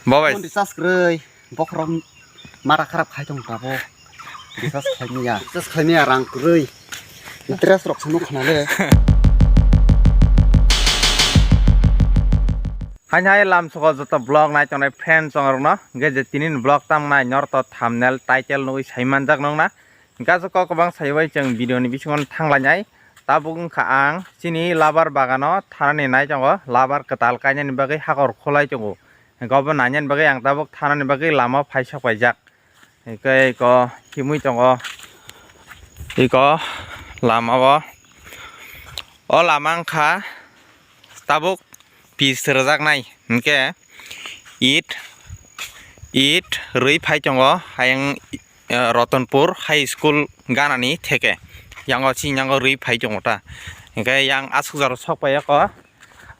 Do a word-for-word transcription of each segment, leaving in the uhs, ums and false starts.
Bo bai. Phone recharge kwrwi, bokhorok mara kharap khai tong tabuk. Recharge khlaimaya, recharge khlaimaya rang kwrwi. Dress rok sano khna le. Haini hai lam soko joto vlog nai tongnai friend chongrokno, hwnkhe je tini ni vlog tamo nai norok to thumbnail, title nugwi sai manjak nongna. Hwnkhe aswk kok kwbang saiwi chwng video ni bisingo thanglainai. Tabuk wngkha ang chini labar bagano thanani nai tongo, labar kwtal kainani bagwi hakor khulai tongo. Hwnkhe obo nainani bagwi ang tabuk thanani bagwi lama phai sok paijak. Hwnkhe eko himwi tongo, eko lama o, o lama wngkha tabuk pitch rwjaknai, hwnkhe it, it rwi phai tongo ayang, eh, Rotonpur High School ganani theke yango chini yango rwi phai tongo ta, hwnkhe yang aswk jora sok pai o.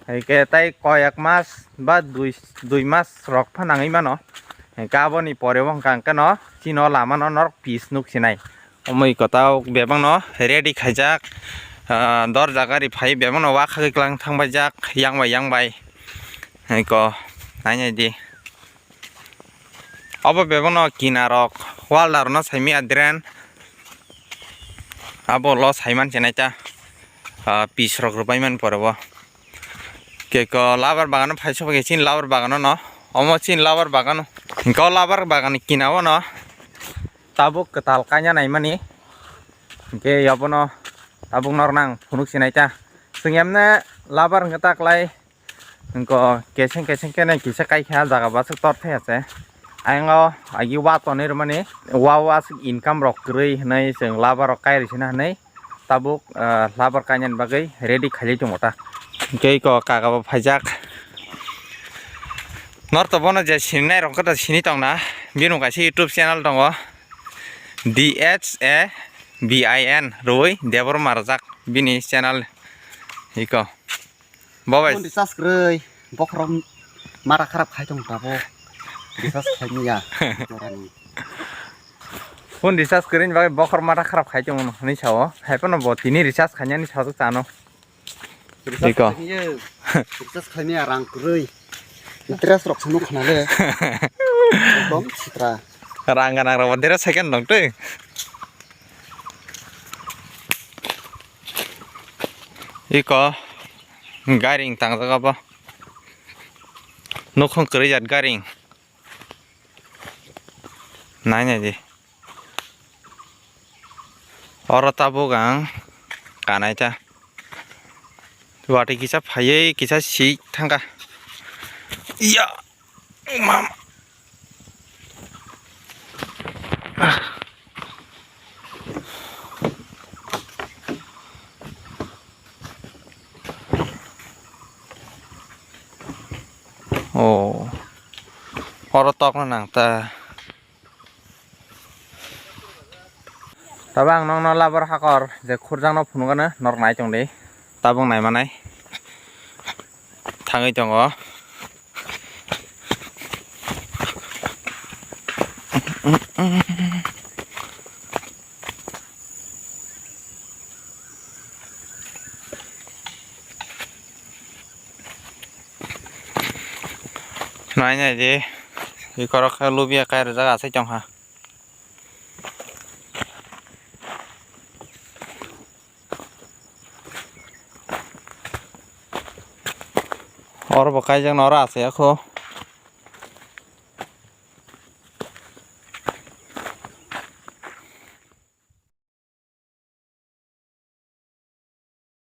Hwnkhe tai koyek mas ba dui, dui mas rok pha nangwi mano. Hwnkhe aboni pore bo hwnkha hwnkhe no chini o lama no norok pitch nuk sinai. Omoi kwtal bebak no ready khaijak, ah, dorja gari phai bebak no wakhagwi kwlang thangbaijak yang bai yang bai. Hwnkhe nainai di. Obo bebak no kinarok, walda rok no saimaya drain. Abo lo saiman chenai ta, ah, pitch rok rwbaimani pore bo. Keko labar bagano phai sok khe chini labar bagano no, omo chini labar bagano. Hwnkhe o labar bagani kinao no tabuk kwtal kaina naimani. Hwnkhe obono tabuk norok nang phunuk sinai ta. Chwng emne labar hwnkhe ta klai. Hwnkhe keseng keseng khe nai kisa kaikha jaga bo aswk tor thai se. Ayang o agi wa tonwi rwmani, wa o aswk income rok kwrwi hwnwi chwng labar rok kai rw sina hwnwi tabuk, ah, labar kainani bagwi ready khailai tongo ta. Hwnkhe eko kaga bo phaijak. Norok to bono je sininai rok khe ta sini tongna. Bini bo kaisa YouTube channel tongo. D H A B I N rwi Debbarma rwjak bini channel. Eko. Bo bai. Phone recharge kwrwi, bokhorok mara kharap khai tong tabuk. Recharge khlaimaya, jorani. Phone recharge kwrwini bagwi bokhorok mata kharap khai tong hwnwi sao. Hai phano bo tini recharge khainani sajwk chano. Recharge Iko. Khlaimaya, recharge khlaimaya rang kwrwi. Dress rok sano khna le. Ekdom sitra. Rang ganang rok bo dress hai khe nong twi. Iko garing tangjak abo. Nukhung kwrwi jat garing. Nai nai di. Oro tabuk ang kanai ta. Watwi kisa phaiwi kisa sik thangkha. Iya. Mama. Oh. Oro tokna nang ta. Tabuk ang nokno labar hakor je khurjakno phunukgano norok nai tongdi. Tabuk naimanai thangwi tongo. Nai nai di, ikorok khe lubia kai rwjak asai tongkha. Oro bo kaijak no oro asai ya kho.